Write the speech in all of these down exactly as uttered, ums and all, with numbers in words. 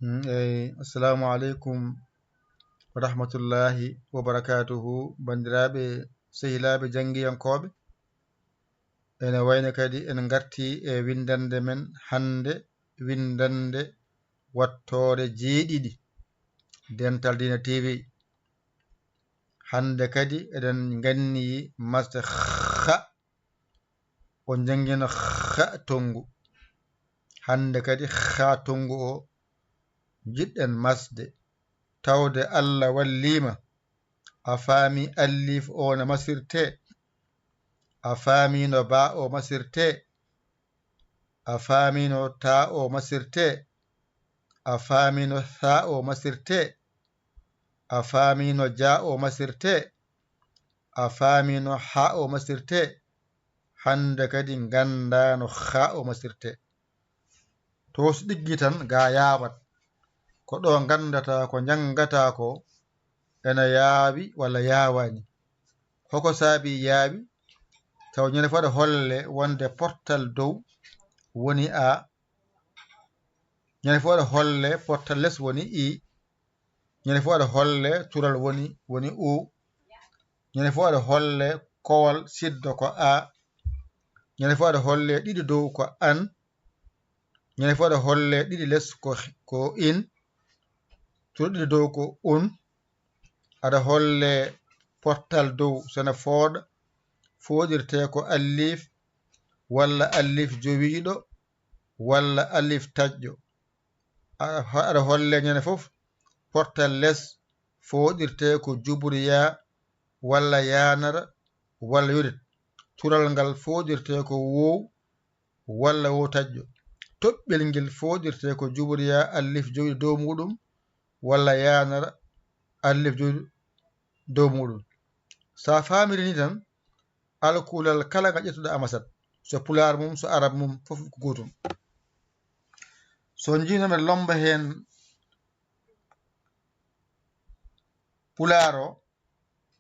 Mm, eyi, assalamu aleykum wa rahmatullahi wa barakatuhu, banndiraaɓe, sehilaaɓe, janngiyankooɓe. Ene wayno kadi en ngartii e winndannde men hannde, winndannde wattoore jeeɗiɗi, Dental Diina T V. Hannde kadi eɗen nganniyii masde kha, o njanngino kha tonngu. Hannde kadi kha tonngu o njiɗɗen masde, tawde Allah walliima. A faami alif o no masirtee? A faami no baa o masirtee? A faami no taa o masirtee? A faami no thaa o masirtee? A faami no jaa o masirtee? A faami no haa o masirtee? Hannde kadi nganndaa no khaa o masirtee. To so ɗiggi tan, ga yaawat. Ko ɗo nganndataa ko njanngataa ko ena yaawi walla yaawaani. Hoko saabii yaawi? Taw ñande fof aɗa holle wonde portal dow woni A. Ñande fof aɗa holle portal les woni I. Ñande fof aɗa holle tural woni, woni U. Ñande fof aɗa holle kowal siddo ko A. Ñande fof aɗa holle ɗiɗi dow ko an. Ñande fof aɗa holle ɗiɗi les ko, ko in. Tural ɗiɗi dow ko un. Aɗa holle portal dow sene fooɗa, fooɗirtee ko alif, walla alif jowiiɗo, walla alif taƴƴo. Aɗa, aɗa holle ñande fof portal les, fooɗirtee ko juburiya, walla yaanara, walla yorit. Tural ngal fooɗirtee ko woow, walla woow taƴƴo. Toɓɓel ngel fooɗirtee ko juburiya alif jowi dow muuɗum, walla yaanara alif jowi dow muuɗum. So a faamiri ni tan, alkulal kala ngal ƴettuɗa amasat, so pulaar mum, so arab mum, fof ko gootum. So njiino men lomba heen pulaar o,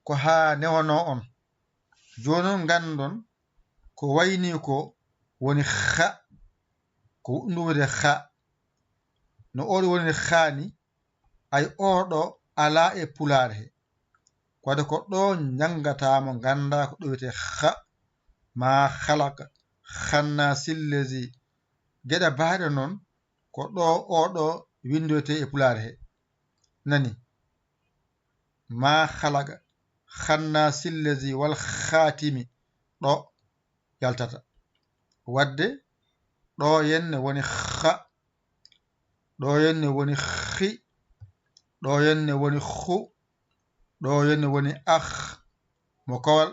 ko haa newanoo on. Jooni noon nganndon ko wayni ko woni kha, ko ɗum wiyetee kha. No oo ɗoo woni kha ni, ay oo ɗoo alaa e pulaar he. Ko waɗde ko ɗo njanngataa mo, nganndaa ko ɗo wiyetee kha, maa khalaq, khanna sillezi. Geɗe baɗe noon, ko ɗo oo ɗoo winndoytee e pulaar he. Nani? Maa khalaqa, khanna sillezi wal khatimi, ɗo yaltata. Waɗde ɗo henne woni kha, ɗo henne woni khi, ɗo henne woni khu, ɗo henne woni akh mo kowal,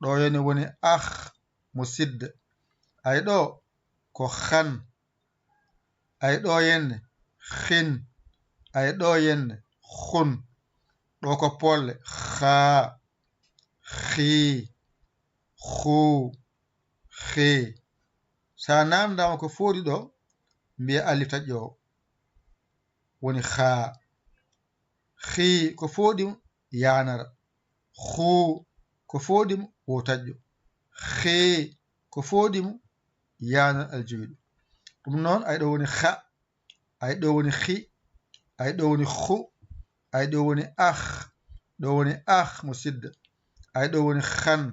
ɗo henne woni akh mo sidda. Ay ɗo ko khan, ay ɗo henne khin, ay ɗo henne khun. Ɗo ko polle, kha, khi, khu, khi. So a naamndaama ko fooɗi ɗo, mbiya alif taƴƴo o woni kha. Khi ko fooɗi mo yaanara. Khu ko fooɗi mo woow taƴƴo. Khi ko fooɗi mo yaanara aljowiɗo. Ɗum noon, ay ɗo woni kha, ay ɗo woni khi, ay ɗo woni khu, ay ɗo woni akh, ɗo woni akh mo sidda, ay ɗo woni khan,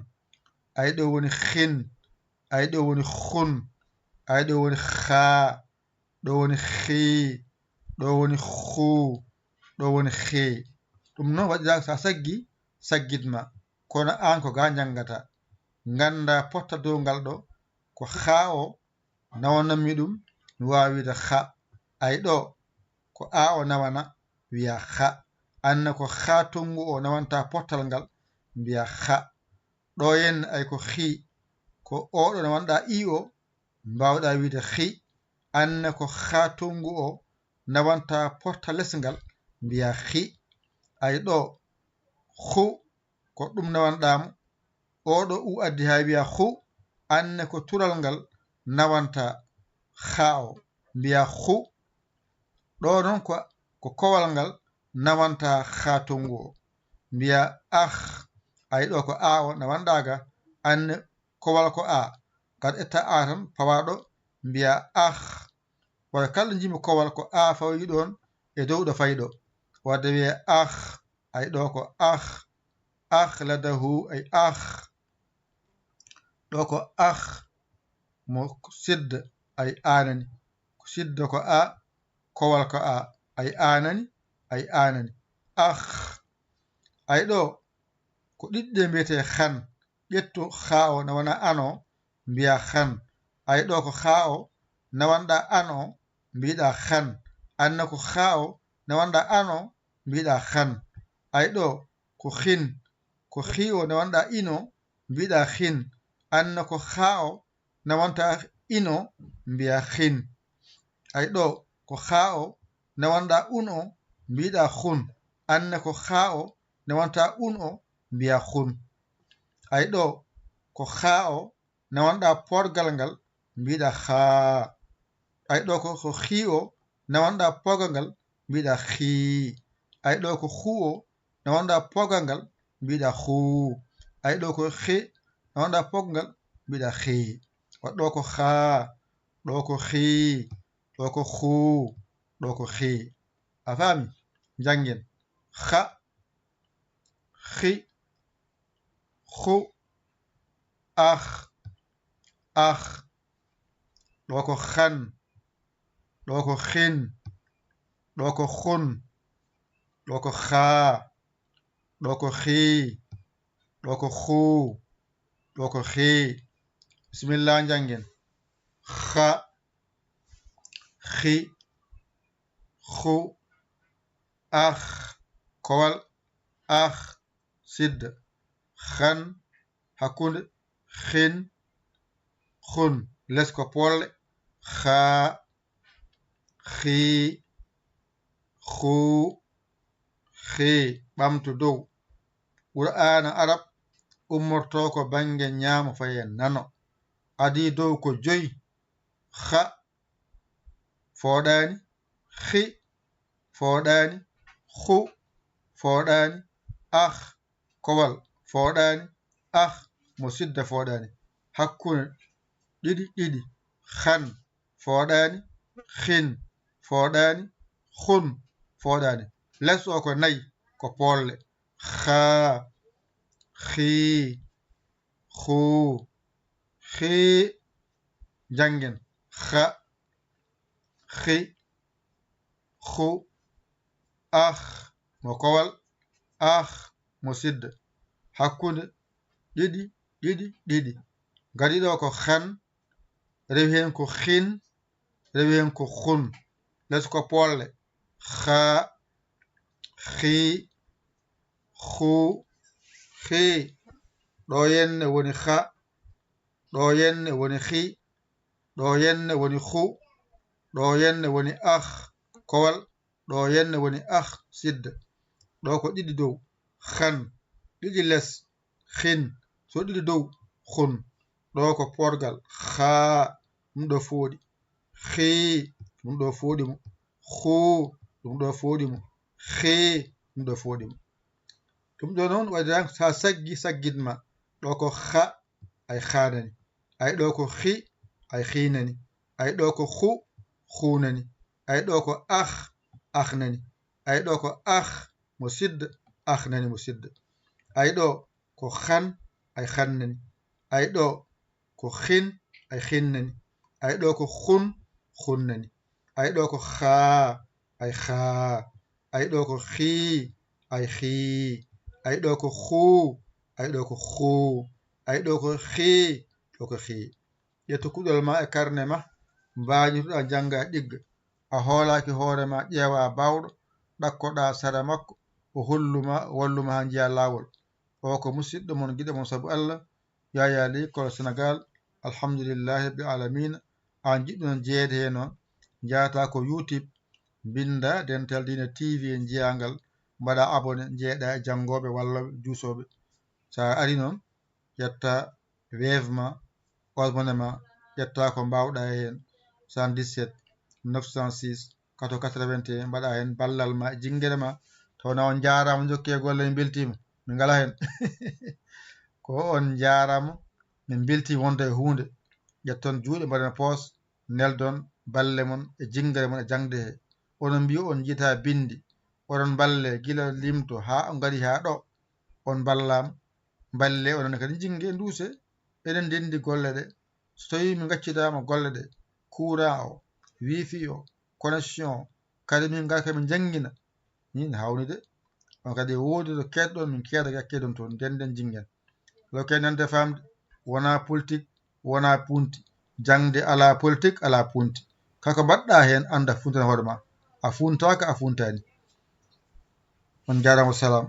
ay ɗo woni khin, ay ɗo woni khun, ay ɗo woni kha, ɗo woni khi, ɗo woni khu, ɗo woni khi. Ɗum noon waɗiraaka so a saggi, saggit ma. Kono aan ko ga njanngata. Ngannda portal dow ngal ɗo, ko kha o nawanammi ɗum, mi waawa wiide kha. Ay ɗo, ko a o nawana, wiya kha. Anne ko kha tonngu o nawanta portal ngal, mbiya kha. Ɗo henne ay ko khi, ko oo ɗo nawanɗa i o, mbaawɗa wiide khi. Anne ko kha tonngu o nawanta portal les ngal, mbiya khi. Ay ɗo, khu, ko ɗum nawanɗa mo. Oo ɗo u addi haa wiya khu, anne ko tural ngal nawanta kha o, mbiya khu. Ɗo noon ko, ko kowal ngal nawanta kha tonngu o, mbiya akh. Ay ɗo ko a o nawanɗa ga, anne kowal ko a. Kadi ƴetta a tan, pawa ɗo, mbiya akh. Wata kala njiimi kowal ko a fawi ɗon e dow ɗo fayi ɗo. Wadde wiye ah, ay ɗo ko ah, ah ladahu, ay ah. Ɗo ko ah mo sidda, ay anani. Ko sidda ko a, kowal ko a, ay anani, ay anani. Ah, ay ɗo ko ɗiɗi ɗe mbiyetee han. Ƴettu haa o nawana an o, mbiya han. Ay ɗo ko haa o nawanɗa an o, mbiɗa han. Anne ko haa o nawanɗa an o, mbiɗa han. Ay ɗo ko hin. Ko hii o nawanɗa in o, mbiɗa hin. Anne ko haa o nawanta in o, mbiya hin. Ay ɗo ko haa o nawanɗa un o, mbiɗa hun. Anne ko haa o nawanta un o, mbiya hun. Ay ɗo ko haa o nawanɗa porgal ngal, mbiɗa haa. Ay ɗo ko, ko hii o nawanɗa porgal ngal, mbiɗa hii. Ay ɗo ko huu o nawanɗa porgal ngal, mbiɗa huu. Ay ɗo ko he nawanɗa porgal ngal, mbiɗa hee. Wa ɗo ko haa, ɗo ko hii, ɗo ko huu, ɗo ko hee. A faami? Njanngen. Ha, hi, hu, ah, ah. Ɗo ko han, ɗo ko hin, ɗo ko hun, ɗo ko haa, ɗo ko hii, ɗo ko huu, ɗo ko hee. Bisimilla, njanngen. Ha, hi, hu, ah, kowal, ah, sidda, han, hakkunde, hin, hun. Les ko polle, haa, hii, huu, hee. Ɓamtu dow. Qur'aana Arab ummorto ko bannge ñaamo faye nano. Adii dow ko joyi. Ha, fooɗaani. Hi, fooɗaani. Hu, fooɗaani. Ah, kowal, fooɗaani. Ah, mo sidda, fooɗaani. Hakkunde, ɗiɗi, ɗiɗi. Han, fooɗaani. Hin, fooɗaani. Hun, fooɗaani. Les o ko nayi, ko polle. Haa, hii, huu, hii. Njanngen. Ha, hi, hu, ah, mo kowal, ah, mo sidda. Hakkunde, ɗiɗi, ɗiɗi, ɗiɗi. Kadi ɗo ko han, rewi heen ko hin, rewi heen ko hun. Les ko polle. Haa, hii, huu, hii. Ɗo henne woni ha, ɗo henne woni hi, ɗo henne woni hu, ɗo henne woni ah, kowal, ɗo henne woni ah, sidda. Ɗo ko ɗiɗi dow, han, ɗiɗi les, hin, so ɗiɗi dow, hun. Ɗo ko porgal, haa, ɗum ɗo fooɗi. Hii, ɗum ɗo fooɗi mo. Huu, ɗum ɗo fooɗi mo. Hee, ɗum ɗo fooɗi mo. Ɗum ɗo noon waɗira so a saggi, saggit ma. Ɗo ko ha, ay haanani. Ay ɗo ko hi, ay hiinani. Ay ɗo ko hu, huunani. Ay ɗo ko ah, ahnani. Ay ɗo ko ah, mo sidda, ahnani mo sidda. Ay ɗo ko han, ay hannani. Ay ɗo ko hin, ay hinnani. Ay ɗo ko hun, hunnani. Ay ɗo ko haa, ay haa. Ay ɗo ko hii, ay hii. Ay ɗo ko huu, ay ɗo ko huu. Ay ɗo ko hii, ɗo ko hii. Ƴettu kuɗol ma e karne ma, mbaajitoɗaa njannga e ɗigga. A hoolaaki hoore ma, ƴeewaa baawɗo, ɗakkoɗaa sara makko, o hollu ma, o wallu ma haa njiyaa laawol. O ko musiɗɗo mon, giɗo mon sabu Allah, Yaya Leye, Kolo Senegal, alhamdulillahi rabbil alamina. Aan jiɗɗo noon jeyeede heen noon, njaata ko YouTube, mbinnda Dental Diine T V, njiyaa ngal, mbaɗa abonné, njeeɗa e janngooɓe walla juusooɓe. So a arii noon, ƴetta Wave ma, Orange Money ma, ƴetta ko mbaawɗaa heen, soixante-dix-sept neuf cent six quatre-vingts quatre-vingt-un, mbaɗa heen ballal ma e jinngere ma. Taw na on njaaraama, njokkee golle, en mbeltiima, min ngalaa heen. Ko on njaaraama, min mbeltiima wonde e huunde. Ƴetton juuɗe, mbaɗen poos, neldon, balle mon e jinngere mon e jaŋde he. Onon mbiyo on njiita binndi, onon mballe gila limto haa on ngari haa ɗo, on mballaama, mballe onon kadi njinnge nduuse, enen ndenndi golle ɗe, so tawii min ngaccidaama golle ɗe, courant o, wifi o, connexion o, kadi min ngar kadi min njanngina, min hawni de, on kadi e woodi to keedɗon, min keeda keedon toon, ndennden njinngen. Lo kay nande faamde, wonaa politik, wonaa punti, jaŋde alaa politik, alaa punti, kala ko mbaɗɗaa heen annda funtana hoore ma, a funtaaka, a funtaani. On njaaraama, wasalaam.